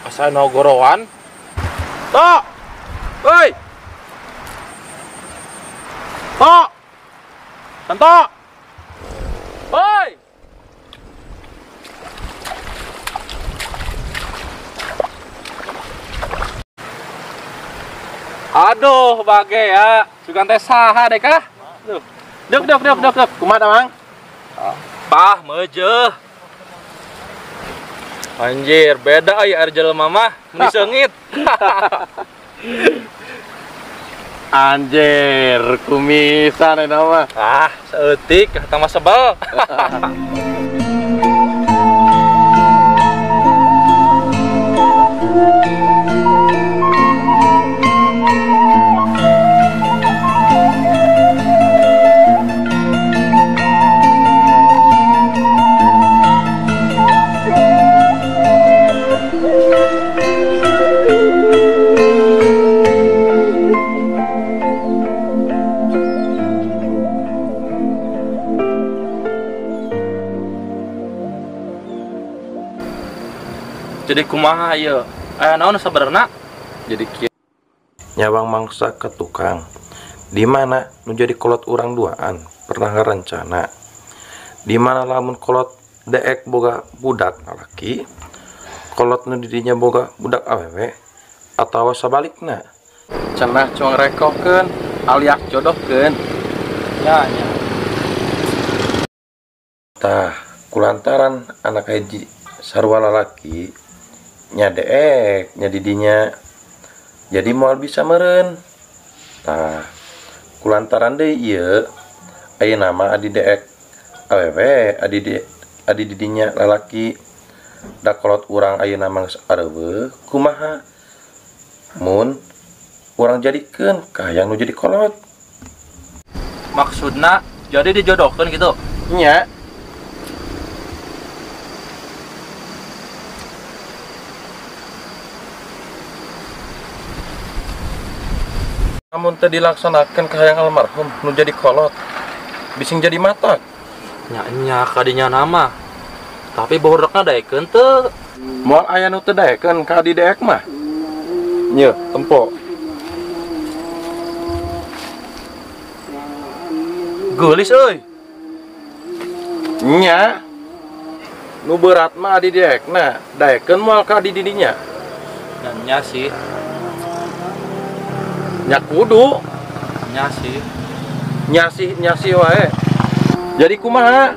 Asa nogoroan. Tok. Woi. Tok. Tentok. Woi. Aduh, bage ya. Sugan teh saha deh kah? Duh. Duk duk duk duk duk. Kumaha Mang? Pah meujeuh. Anjir, beda euy air jelema mah, meni seungit. Anjir, kumisan eta mah. Ah, saeutik tambah sebel. Jadi kumaha ieu? Aya naon sabenerna? Jadi kieu nyawang mangsa ke tukang. Di mana nu jadi kolot urang duaan pernah ngarencana. Di mana lamun kolot deek boga budak lalaki, kolot nu didinya boga budak awewe atawa sabalikna. Cenah cuang rekokeun alias jodohkeun. Ya nya. Tah, kulantaran anak hiji sarua lalaki nya deek nya didinya jadi moal bisa meureun. Tah, kulantaran deui ieu ayeuna mah adi deek awewe adi didinya lalaki da kolot urang ayeuna mah geus areuweuh kumaha mun urang jadikeun ka hayang nu jadi kolot. Maksudna jadi dijodohkeun gitu nya. Namun teu dilaksanakeun ka hayang almarhum nu jadi kolot bising jadi matak. Nya nya kadinya nama tapi bohordokna daekeun teu. Moal aya nu teu daekeun ka adi deek mah. Nye tempo. Geulis euy. Nya nu berat mah adi deekna daekeun moal ka adi didinya. Nya nya sih. Nya kudu nya sih. Nya sih wae. Jadi kumaha?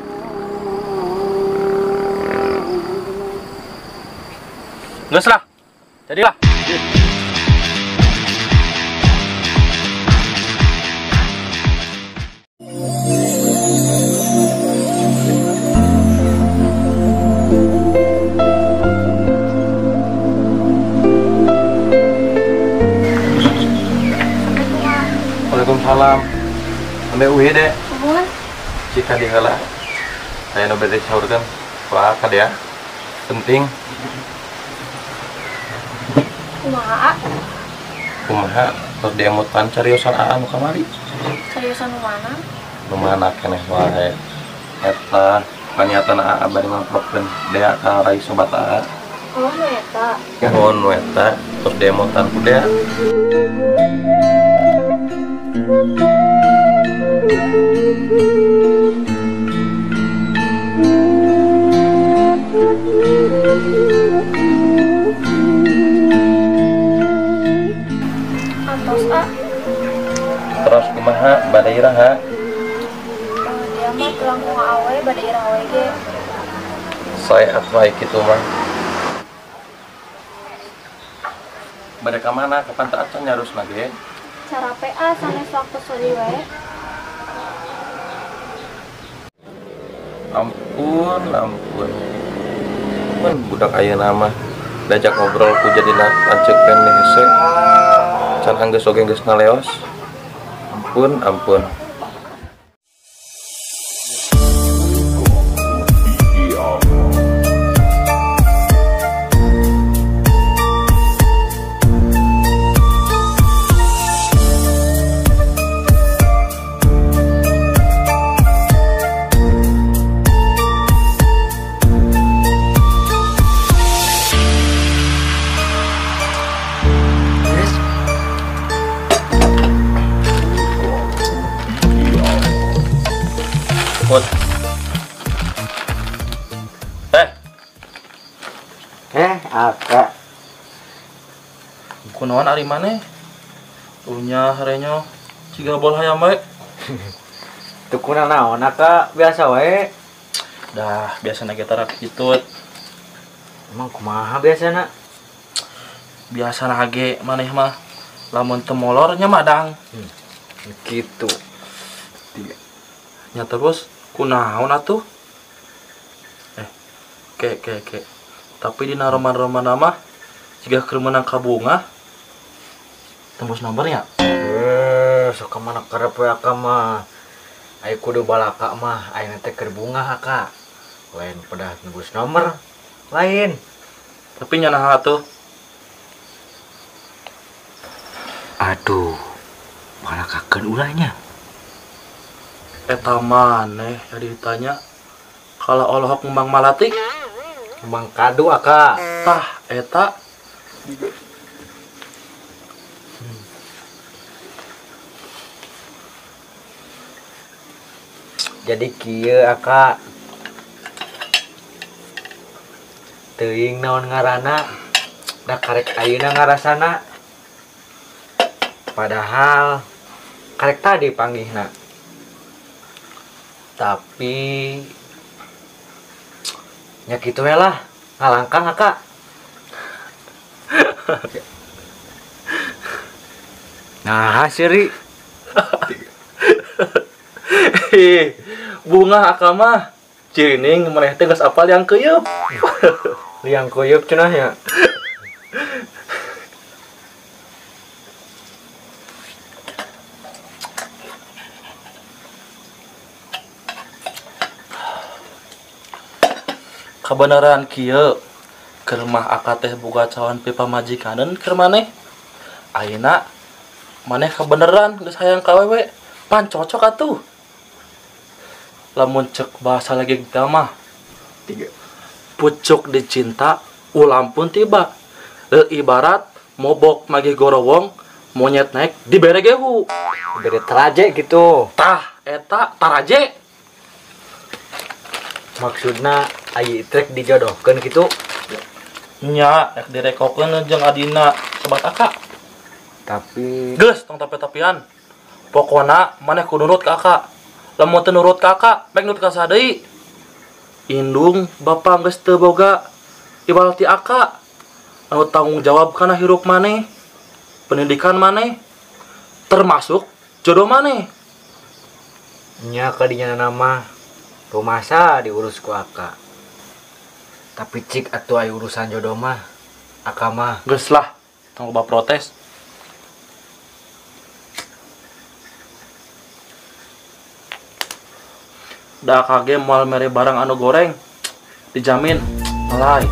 Geus lah. Jadilah. Waalaikumsalam. Ambe uih deh. Nuhun. Cika di heula. Aya nu bade disaurkeun. Wah, ka dia. Penting. Kumaha? Kumaha? Terus diemutan cariosan aa nu kamari. Cariosan nu mana? Nu mana keneh wae. Eta panyatan aa bari mangprokeun dea ka rai sobat aa. Oh, nu eta. Oh, nu eta. Terus diemutan ku dea. Atos ah. Terus kumaha bade iraha? Dia mah tulang ku awe bade iraha we ge. Sae atuh ai kitu mah. Bade ka mana kapan teu acan nyarusna ge? Carape ah sanes waktu soli wae. Ampun, ampun. Mun budak ayeuna mah diajak ngobrol ku jadina lanceuk keneh hese. Can anggeus oge geus ngaleos. Ampun, ampun. Put. Aka. Kunaon ari maneh? Unya harenyo ciga bol hayam bae. Teu kunaon aka, biasa wae. Dah, biasana ge tara kitut. Emang kumaha biasana? Biasana ge maneh mah lamun teu molor nya madang. Kitu. Nya terus kunaon atuh? Ke. Tapi dina roman-roman mah jiga keur meunang ka bunga. Tembus nomornya. Sok ka mana karep we aka mah. Ai kudu balaka mah ayeuna teh keur bunga aka. Lain pedah tembus nomor. Lain. Tapi nya naha atuh? Aduh. Balakakeun ulahnya. Eta maneh jadi ditanya kalau olohok ngembang malati ngembang kadu aka. Tah eta Jadi kieu aka. Teuing naon ngaranna da karek ayeuna ngarasana. Padahal karek tadi panggihna. Tapi nya kitu we lah, ngalangkang aka. Nah, siri. Bunga aka mah cirining maneh teh geus apal yang keuyeub. Liang keuyeub cenah nya. Kebenaran kieu keur mah aka teh boga cawan pipa majikaneun keur maneh. Ayeuna maneh kebeneran geus hayang ka wewe, pan cocok atuh. Lamun cek bahasa lagi kita mah pucuk dicinta ulam pun tiba. Ibarat mobok magih gorowong monyet naik dibere gehu. Dibere teraje gitu. Tah eta taraje. Maksudna ayi trek dijodohkeun kitu. Nya rek direkokeun jeung adina sobat aka. Tapi geus tong tapi-tapian. Pokona maneh kudu nurut ka aka. Lamun teu nurut ka aka, bae nurut ka saha deui. Indung bapa geus teu boga iwal ti aka. Anu tanggung jawab kana hirup maneh, pendidikan maneh, termasuk jodoh maneh. Nya kadinya nama rumasa diurus ku aka. Tapi cik atuh aya urusan jodoh mah aka mah geus lah, tong loba protes. Da aka ge moal mere barang anu goreng, dijamin melai.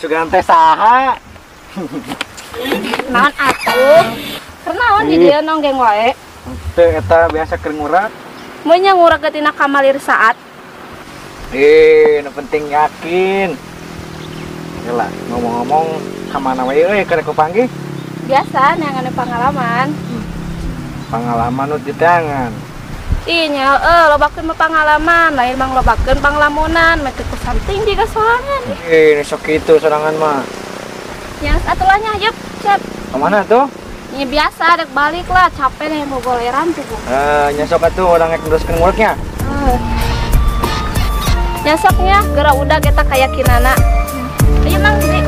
Sugan teh saha? Naon atuh? Kunaon di dieu nonggeng wae? Teu eta biasa keur ngurak. Mun nya ngurak ge tina kamalir saat. Eh, nu penting yakin. Gila, ngomong-ngomong kamana wae euy keur kupanggih? Biasa neangan pengalaman. Pengalaman nu diteangan. Ih nya lobakeun mah pangalaman, lain mah lobakeun panglamunan, meh teu kusanting jiga sorangan. Eh, nu sok kitu sorangan mah. Nya atuh lah nya, yup, siap. Kamana tuh? Nya biasa dek balik lah, capek nih mau goleran tuh. Eh, nya sok atuh urang rek neruskeun ngureknya. Nya sok nya, geura udah kita kayakinana. Ayo Mang, Dri.